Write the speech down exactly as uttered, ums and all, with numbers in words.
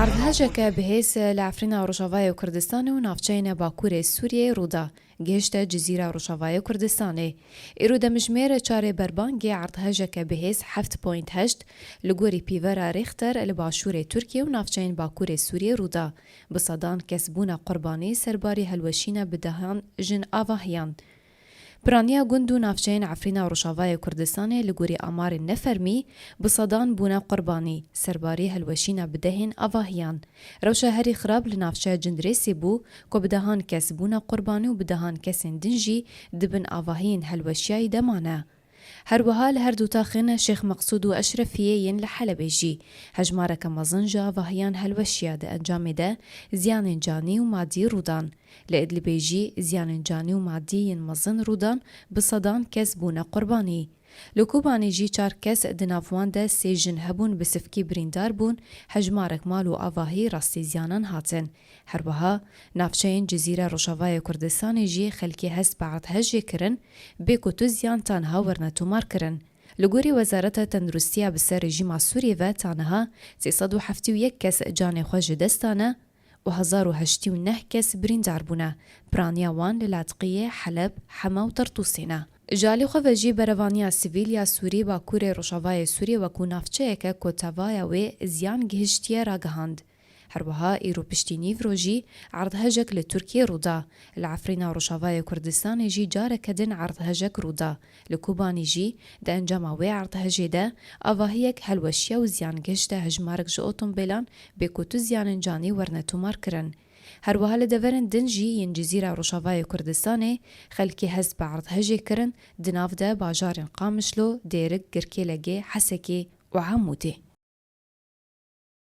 Erdhejeke bihêz li Efrîna Rojavayê Kurdistanê û navçeyên Bakurê Sûriyeyê rû da, gihişte Cizîra Rojavayê Kurdistanê. Îro demjimêr çarê berbangê erdhejeke bihêz heft point heşt li gorî pîvera Richter li başûrê Tirkiyê û navçeyên Bakurê Sûriyê rû da. Bi sedan kes bûne qurbanî serbarî helweşîna bi dehan jin avahiyan. Piraniya gund û navçeyên Efrîna Rojavayê Kurdistanê li gorî amarên nefermî bi sedan bûne qurbanî serbarî helweşîna bi dehên avahiyan. Rewşa herî xirab li navçeya Cindirêsê bû ku bi dehan kes bûne qurbanî û bi dehan kesên din jî di bin avahiyên helweşiyayî de mane. Her wiha li her du taxên Şêx Meqsûd û Eşrefiyê yên li Helebê jî hejmareke mezin ji avahiyan helweşiya di encamê de ziyanên canî û madî rû dan. Li Idlibê jî ziyanên canî û madî yên mezin rû dan, bi sedan kes bûne qurbanî. Li Kobanê jî çar kes, di nav wan de sê jin hebûn, bi sivkî birîndar bûn, hejmarek mal û avahî rastî ziyanan hatin. Her wiha navçeyên Cizîra Rojavayê Kurdistanê jî xelkê hest bi erdhejê kirin, bê ku tu ziyan tanha werine tomarkirin. Li gorî Wezareta Tenduristiya bi ser rejîma Sûriyê ve ta niha sê sed û heftê û yek kes canê xwe ji dest dane û hezar û heştê û neh kes birîndar bûne. Piraniya wan li Ladiqiyê, Heleb, Hema û Tertûsê ne. Ji alî xwe ve jî Berevaniya Sivîl ya Sûrî Bakurê Rojavayê Sûriyê wekû navçeyeke ku tevaya wê ziyan gihiştiye ragihand. Her wiha îro piştî nîvro jî erdhejek li Tirkiyê rû da. Li Efrîna Rojavayê Kurdistanê jî careke din erdhejek rû da. Li Kobanî jî di encama wê erdhejê de avahiyek helweşiya û ziyan gihişte hejmarek ji otombêlan, bê ku tu ziyanên canî werine tomarkirin. Her wiha li deverên din jî yên Cizîra Rojavayê Kurdistanê xelkê hest bi erdhejê kirin, di nav de bajarên Qamişlo, Dêrik, Girkêlegê, Hesekê û Amûdê.